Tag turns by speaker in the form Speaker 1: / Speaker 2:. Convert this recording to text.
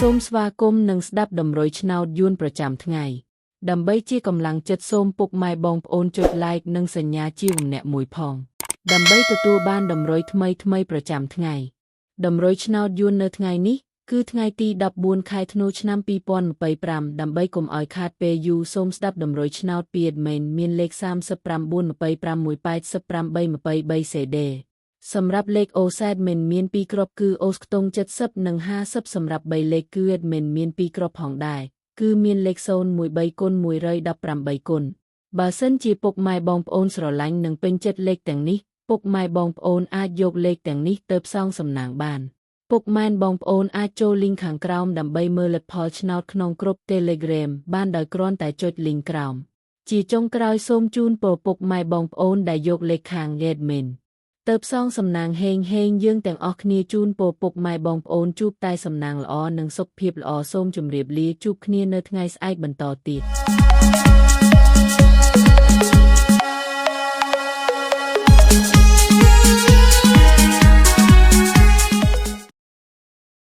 Speaker 1: សូមស្វាគមន៍និងស្ដាប់តម្រុយឆ្នោតយួនប្រចាំថ្ងៃ ដើម្បីជាកម្លាំងចិត្តសូមពុកម៉ែបងប្អូនចុច Like និងសញ្ញាជាវម្នាក់មួយផង ដើម្បីទទួលបានតម្រុយថ្មីៗប្រចាំថ្ងៃ តម្រុយឆ្នោតយួននៅថ្ងៃនេះ គឺថ្ងៃទី14ខែធ្នូឆ្នាំ2025ដើម្បីកុំឲ្យខាតពេលយូរសូមស្ដាប់តម្រុយឆ្នោតពី admin មានលេខ39 26 88 23 CD សម្រាប់លេខអូស admin មាន2គ្រាប់គឺអូសខ្ទង់70និង50សម្រាប់3លេខគឺ admin មាន2គ្រាប់ផងដែរគឺមានលេខ013គុណ118គុណបើសិនជាពុកម៉ែបងប្អូនស្រឡាញ់និងពេញចិត្តលេខទាំងនេះពុកម៉ែបងប្អូនអាចយកលេខទាំងនេះទៅផ្សងសំណាងបាន ពុកម៉ែនបងប្អូនអាចចូលលីងខាងក្រោមដើម្បីមើលលទ្ធផលឆ្នោតក្នុងក្រុម Telegram បានដោយគ្រាន់តែចុចលីងក្រោមជាចុងក្រោយសូមជូនពរពុកម៉ែបងប្អូនដែលយកលេខខាង admin ទៅផ្សងសំណាងហេងហេងយើងទាំងអស់គ្នាជូនពរពុកម៉ែបងប្អូនជួបតែសំណាងល្អនិងសុខភាពល្អសូមជម្រាបលាជួបគ្នានៅថ្ងៃស្អែកបន្តទៀត។